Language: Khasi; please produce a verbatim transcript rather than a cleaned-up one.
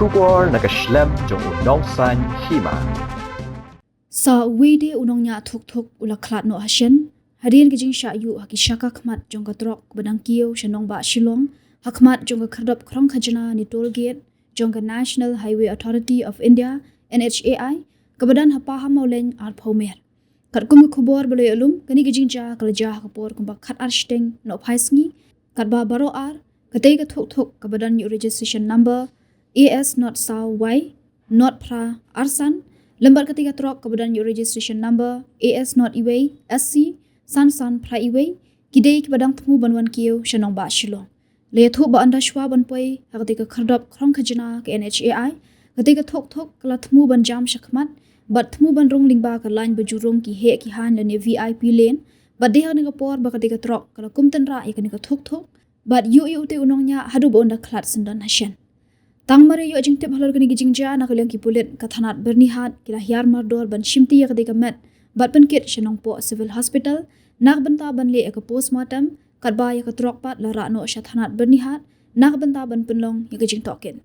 Khubor na ka shlem jong u Nongsaiñ Hima. Sa uwei de u nongñiah thuk thuk u la khlad noh hashen hadien ka jingshah ïuh ha ki shaka khmat jong ka trok kaba dang kiew sha nongbah Shillong, ha khmat jong ka khyrdop khrong khajna ne toll gate jong ka National Highway Authority of India, N H A I, kaba don ha Pahammawlein, arphew mer. Katkum ka khubor ba la ïoh lum, kane ka jingjia ka la jia ha ka por kumba khatar shiteng nohphai sngi, katba baroh ar, katei ka thuk thuk kaba don ïa u registration number A S not saw Y not phra arsan, lem bad katei ka trok kaba don ïa u registration number A S not iwei S C san san phra iwei, ki dei kiba dang thmu ban wan kiew sha nongbah Shillong. La ïathuh ba ynda shwa ban poi ha katei ka khyrdop khrong khajna ka N H A I, katei ka thuk thuk ka la thmu ban jam shakhmat bad thmu ban rung lyngba ka lain ba ju rung ki heh ki haiñ lane V I P lane, bad dei ha kane ka por ba katei ka trok ka la kum tynrah ïa kane ka thuk thuk bad ïuh ïa utei u nongñiah haduh ba un da khlad syndon hashen. Tang mar ïoh jingtip halor kane ka jingjia, na ka liang ki pulit ka thanat Byrnihat ki la hiar mardor ban shimti ïa katei ka met bad pynkit sha Nongpoh Civil Hospital na ka bynta ban leh ïa ka postmortem, katba ïa ka trok pat la rah noh sha thanat Byrnihat na ka bynta ban pynlong ïa ka jingtohkit.